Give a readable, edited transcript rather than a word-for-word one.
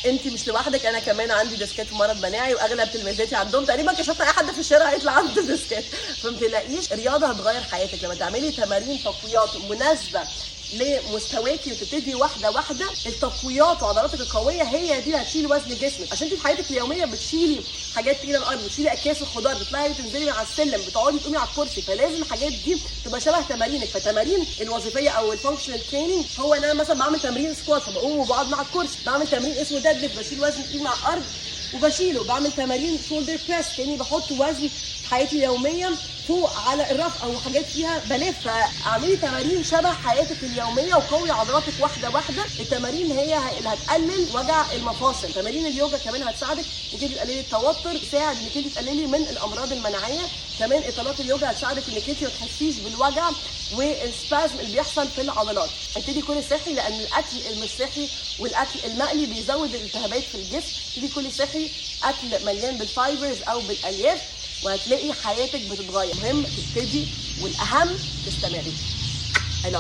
انت مش لوحدك، انا كمان عندي ديسكات ومرض مناعي، واغلب تلميذاتي عندهم، تقريبا كشفنا اي حد في الشارع يطلع عنده ديسكات. فما تقلقيش، الرياضة هتغير حياتك. لما تعملي تمارين تقويات مناسبة لمستواكي وتبتدي واحدة واحدة، التقويات وعضلاتك القوية هي دي اللي هتشيل وزن جسمك، عشان انت في حياتك اليومية بتشيلي حاجات تقيلة من الارض، بتشيلي اكياس الخضار، بتطلعي تنزلي على السلم، بتقعدي تقومي على الكرسي، فلازم الحاجات دي تبقى شبه تمارينك. فتمارين الوظيفية او ال functional training هو ان انا مثلا بعمل تمرين squat فبقوم وبقعد مع الكرسي، بعمل تمرين اسمه deadlift بشيل وزن تقيل مع الارض وبشيله، بعمل تمارين shoulder press كاني بحط وزن في حياتي اليومية فوق على الرف او حاجات فيها بلف. فاعملي تمارين شبه حياتك اليومية وقوي عضلاتك واحدة واحدة. التمارين هي اللي هتقلل وجع المفاصل. تمارين اليوجا كمان هتساعدك انك انت تقللي التوتر، تساعد انك انت تقللي من الامراض المناعية. كمان اطالات اليوجا هتساعدك انك انت ما تحسيش بالوجع وال spasm اللي بيحصل في العضلات. ابتدي كلي صحي، لان الاكل المش صحي والاكل المقلي بيزود الالتهابات في الجسم. ابتدي كلي صحي، اكل مليان بال fibers او بالالياف، وهتلاقي حياتك بتتغير. مهم تبتدي، والاهم تستمري. I love you.